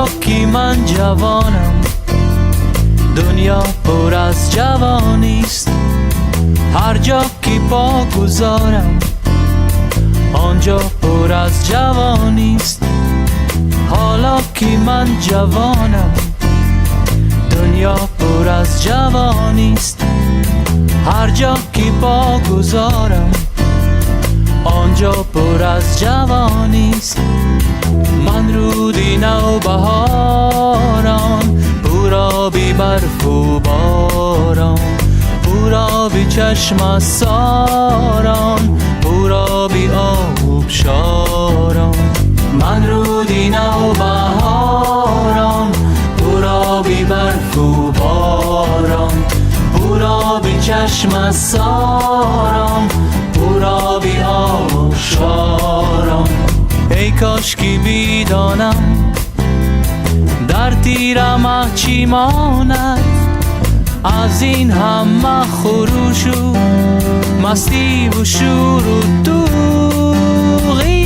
Ҳоло ки ман ҷавонам, дунё пур аз ҷавонист. Ҳар ҷо ки по гузорам, он ҷо пур аз ҷавонист. Ҳоло ки ман ҷавонам, дунё пур аз ҷавонист. Ҳар ҷо ки по гузорам, он ҷо пур аз ҷавонист. Ман рӯди навбаҳорон, пуроби барфу борон, пуроби чашмасорон, пуроби обшорон. Ман рӯди навбаҳорон, пуроби барфу борон, пуроби чашмасорон, пуроби обшорон. Эй кош ки бидонам, дар тирамоҳ чӣ монад аз ин ҳама хурӯшу мастиву шуру тӯғӣ.